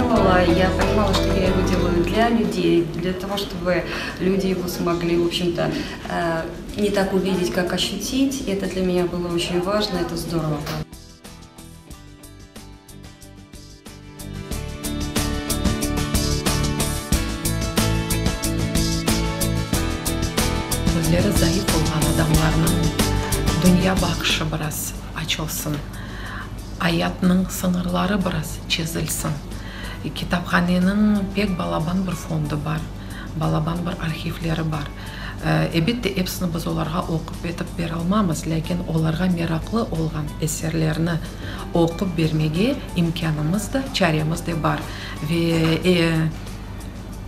делала, я понимала, что я его делаю для людей, для того, чтобы люди его смогли, в общем-то, не так увидеть, как ощутить. Это для меня было очень важно, это здорово. Közleri zayıf olğan adamlarnıñ dünya baqışı biraz açılsın, ayatnıñ sıñırları biraz çezilsin. Kitaphaneniñ pek balaban bir fondu bar, balaban bir arhivleri bar. Elbette, episini biz olarğa oqup etip beralmamız, lâkin olarğa meraqlı olğan eserlerni oqup bermege imkânımız da, çaremiz de bar. Ve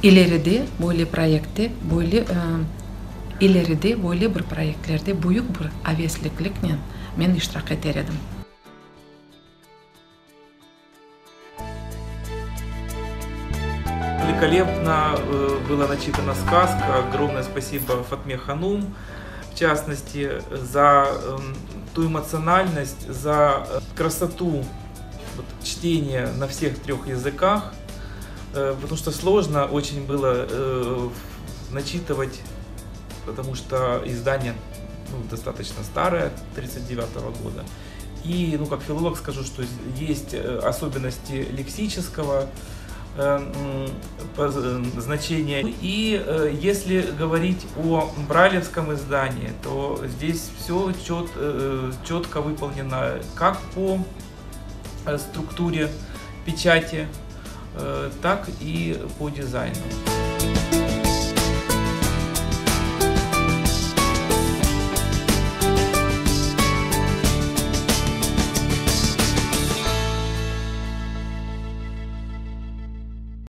ileride böyle proyektte, böyle ileride böyle bir proyektlerde büyük bir aveslikliknen men iştirak eter edim. Великолепно э, была начитана сказка. Огромное спасибо Фатме Ханум, в частности, за эм, ту эмоциональность, за э, красоту вот, чтения на всех трех языках, э, потому что сложно очень было начитывать, потому что издание ну, достаточно старое, 1939 года. И, ну, как филолог скажу, что есть э, особенности лексического э, э, значения. И если говорить о брайлевском издании, то здесь все чет, четко выполнено как по структуре печати, так и по дизайну.